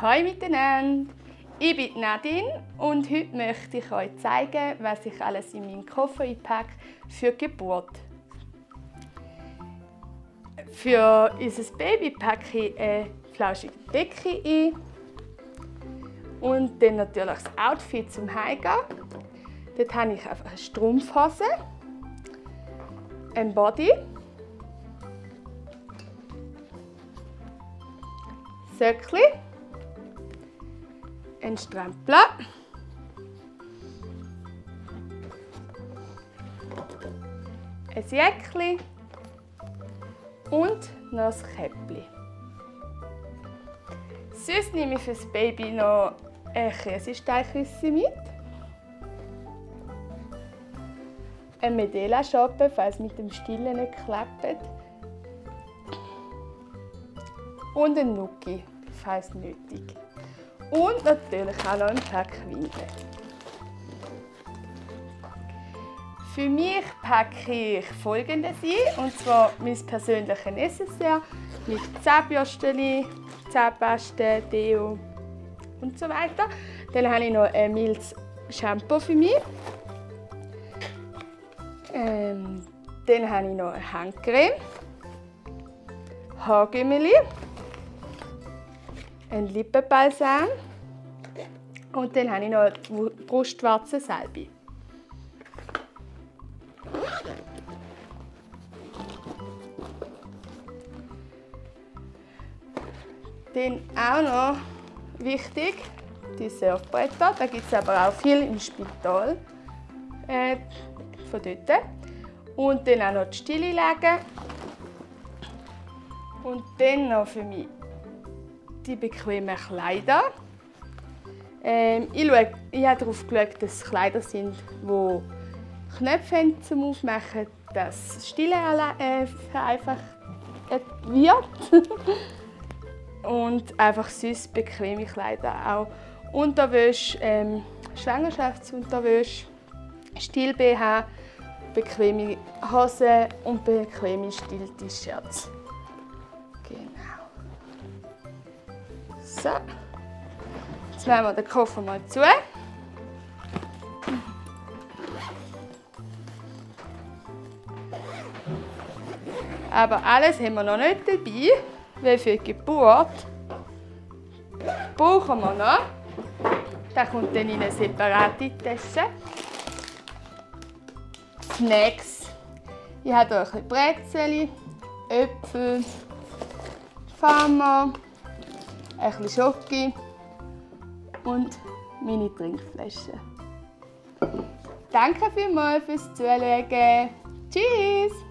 Hallo miteinander, ich bin Nadine und heute möchte ich euch zeigen, was ich alles in meinen Koffer einpacke für die Geburt. Für unser Baby packe ich eine flauschige Decke ein und dann natürlich das Outfit zum Heimgehen. Dort habe ich einfach eine Strumpfhose, ein Body, Söckli, ein Strempel, ein Jäckli und noch ein Käppli. Sonst nehme ich für das Baby noch eine Käsesteichküsse mit, ein Medela-Schoppe, falls mit dem Stillen nicht klappt, und ein Nuki, falls nötig. Und natürlich auch noch ein Pack Windeln. Für mich packe ich Folgendes ein, und zwar mein persönliches Necessaire mit Zahnbürstchen, Zahnpaste, Deo und so weiter. Dann habe ich noch ein mildes Shampoo für mich. Dann habe ich noch eine Handcreme, Haargümmeli, ein Lippenbalsam und dann habe ich noch eine Brustwarzensalbe. Dann auch noch wichtig, die Surfbretter. Da gibt es aber auch viel im Spital von dort. Und dann auch noch die Stilleinlagen. Und dann noch für mich die bequemen Kleider. Ich habe darauf geschaut, dass es Kleider sind, die Knöpfe haben zum Aufmachen, dass das Stillen vereinfacht wird. Und einfach sonst bequeme Kleider, auch Unterwäsche, Schwangerschaftsunterwäsche, Still-BH, bequeme Hosen und bequeme Still-T-Shirts. Genau. So, jetzt machen wir den Koffer mal zu. Aber alles haben wir noch nicht dabei, weil für die Geburt brauchen wir noch. Das kommt dann in eine separate Tasche. Snacks. Ich habe hier ein bisschen Brezel, Äpfel, Farmer, ein bisschen Schoki und meine Trinkflasche. Danke vielmals fürs Zuschauen. Tschüss!